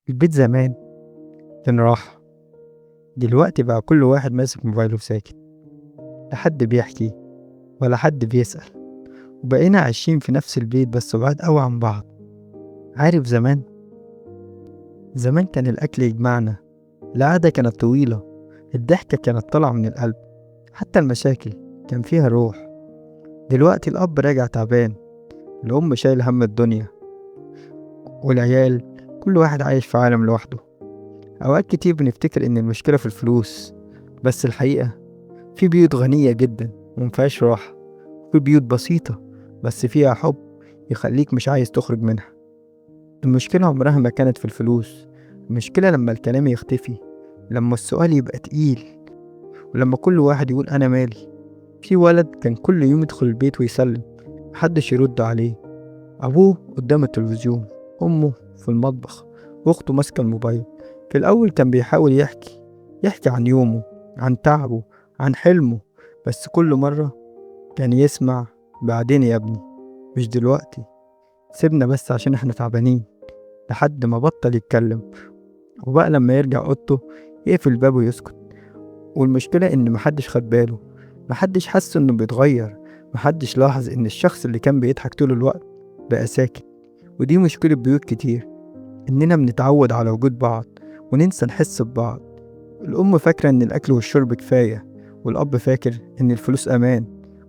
البيت زمان كان راحة، دلوقتي بقى كل واحد ماسك موبايله وساكت، لا حد بيحكي ولا حد بيسأل، وبقينا عايشين في نفس البيت بس بعاد أوي عن بعض. عارف زمان؟ زمان كان الأكل يجمعنا، القعدة كانت طويلة، الضحكة كانت طالعة من القلب، حتى المشاكل كان فيها روح. دلوقتي الأب راجع تعبان، الأم شايلة هم الدنيا، والعيال كل واحد عايش في عالم لوحده. أوقات كتير بنفتكر إن المشكلة في الفلوس، بس الحقيقة في بيوت غنية جدا ومفيهاش راحة، وفي بيوت بسيطة بس فيها حب يخليك مش عايز تخرج منها. المشكلة عمرها ما كانت في الفلوس، المشكلة لما الكلام يختفي، لما السؤال يبقى تقيل، ولما كل واحد يقول أنا مالي. في ولد كان كل يوم يدخل البيت ويسلم، محدش يرد عليه، أبوه قدام التلفزيون، أمه في المطبخ، وأخته ماسكة الموبايل. في الأول كان بيحاول يحكي عن يومه، عن تعبه، عن حلمه، بس كل مرة كان يسمع بعدين يا ابني، مش دلوقتي، سيبنا بس عشان احنا تعبانين، لحد ما بطل يتكلم. وبقى لما يرجع أوضته يقفل الباب ويسكت. والمشكلة إن محدش خد باله، محدش حس إنه بيتغير، محدش لاحظ إن الشخص اللي كان بيضحك طول الوقت بقى ساكت. ودي مشكلة بيوت كتير، إننا بنتعود على وجود بعض وننسى نحس ببعض. الأم فاكرة إن الأكل والشرب كفاية، والأب فاكر إن الفلوس أمان،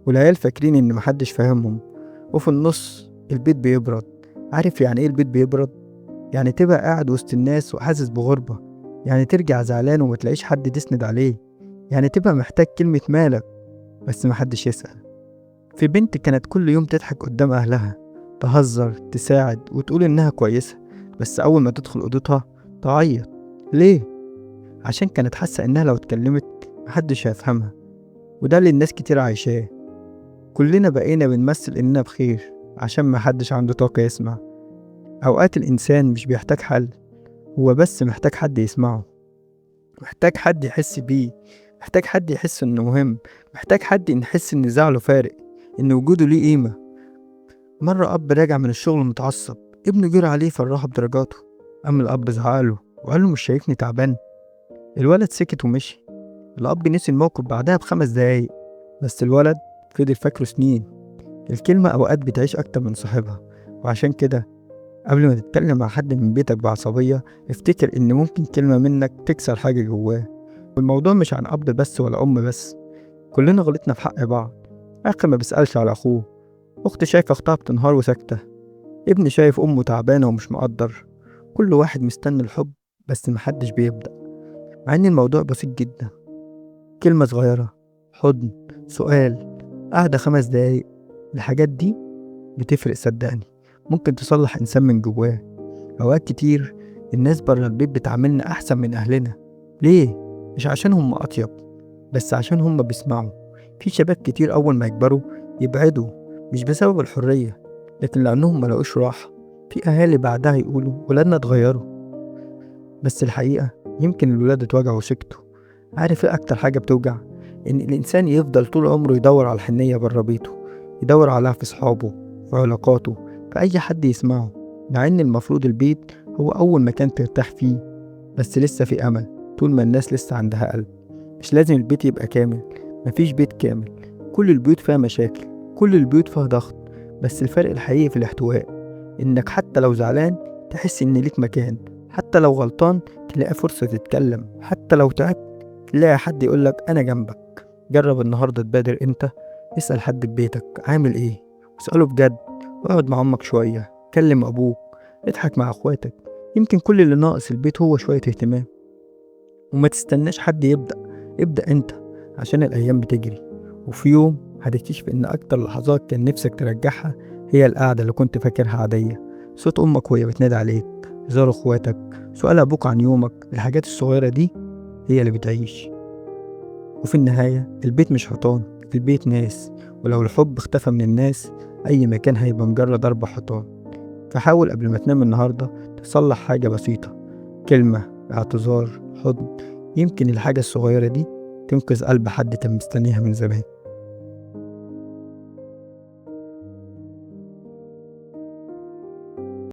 والعيال فاكرين إن محدش فاهمهم. وفي النص البيت بيبرد. عارف يعني إيه البيت بيبرد؟ يعني تبقى قاعد وسط الناس وحاسس بغربة، يعني ترجع زعلان ومتلاقيش حد تسند عليه، يعني تبقى محتاج كلمة مالك بس محدش يسأل. في بنت كانت كل يوم تضحك قدام أهلها، تهزر، تساعد، وتقول إنها كويسة، بس أول ما تدخل أوضتها تعيط. ليه؟ عشان كانت حاسة إنها لو اتكلمت محدش هيفهمها. وده اللي الناس كتير عايشاه. كلنا بقينا بنمثل إننا بخير عشان محدش عنده طاقة يسمع. أوقات الإنسان مش بيحتاج حل، هو بس محتاج حد يسمعه، محتاج حد يحس بيه، محتاج حد يحس إنه مهم، محتاج حد يحس إن زعله فارق، إن وجوده ليه قيمة. مرة أب راجع من الشغل متعصب، ابنه جرى عليه فرحه بدرجاته، قام الأب زعقله وقال له مش شايفني تعبان؟ الولد سكت ومشي. الأب نسي الموقف بعدها ب5 دقايق، بس الولد فضل فاكره سنين. الكلمة أوقات بتعيش أكتر من صاحبها، وعشان كده قبل ما تتكلم مع حد من بيتك بعصبية افتكر إن ممكن كلمة منك تكسر حاجة جواه. والموضوع مش عن أب بس ولا أم بس، كلنا غلطنا في حق بعض. أخ ما بيسألش على أخوه، أخت شايفة أختها بتنهار وساكتة، ابن شايف أمه تعبانة ومش مقدر. كل واحد مستني الحب بس محدش بيبدأ، مع إن الموضوع بسيط جدا. كلمة صغيرة، حضن، سؤال، قعدة 5 دقايق، الحاجات دي بتفرق صدقني، ممكن تصلح إنسان من جواه. أوقات كتير الناس برا البيت بتعاملنا أحسن من أهلنا. ليه؟ مش عشان هم أطيب، بس عشان هم بيسمعوا. في شباب كتير أول ما يكبروا يبعدوا، مش بسبب الحرية، لكن لأنهم ما لقوش راحة. في أهالي بعدها يقولوا ولادنا اتغيروا، بس الحقيقة يمكن الولاد اتوجعوا وسكتوا. عارف ايه أكتر حاجة بتوجع؟ إن الإنسان يفضل طول عمره يدور على الحنية برا بيته، يدور عليها في صحابه، في علاقاته، في أي حد يسمعه، مع إن المفروض البيت هو أول مكان ترتاح فيه. بس لسه في أمل طول ما الناس لسه عندها قلب. مش لازم البيت يبقى كامل، مفيش بيت كامل، كل البيوت فيها مشاكل، كل البيوت فيها ضغط، بس الفرق الحقيقي في الاحتواء، إنك حتى لو زعلان تحس إن ليك مكان، حتى لو غلطان تلاقي فرصة تتكلم، حتى لو تعبت تلاقي حد يقولك أنا جنبك. جرب النهاردة تبادر أنت، اسأل حد في بيتك عامل إيه، واسأله بجد، اقعد مع أمك شوية، كلم أبوك، اضحك مع أخواتك. يمكن كل اللي ناقص البيت هو شوية اهتمام. وما تستناش حد يبدأ، ابدأ أنت، عشان الأيام بتجري، وفي يوم هتكتشف إن أكتر لحظات كان نفسك ترجعها هي القعدة اللي كنت فاكرها عادية، صوت أمك وهي بتنادي عليك، هزار أخواتك، سؤال أبوك عن يومك. الحاجات الصغيرة دي هي اللي بتعيش. وفي النهاية البيت مش حيطان، البيت ناس، ولو الحب اختفى من الناس أي مكان هيبقى مجرد 4 حيطان. فحاول قبل ما تنام النهاردة تصلح حاجة بسيطة، كلمة، اعتذار، حضن. يمكن الحاجة الصغيرة دي تنقذ قلب حد كان مستنيها من زمان.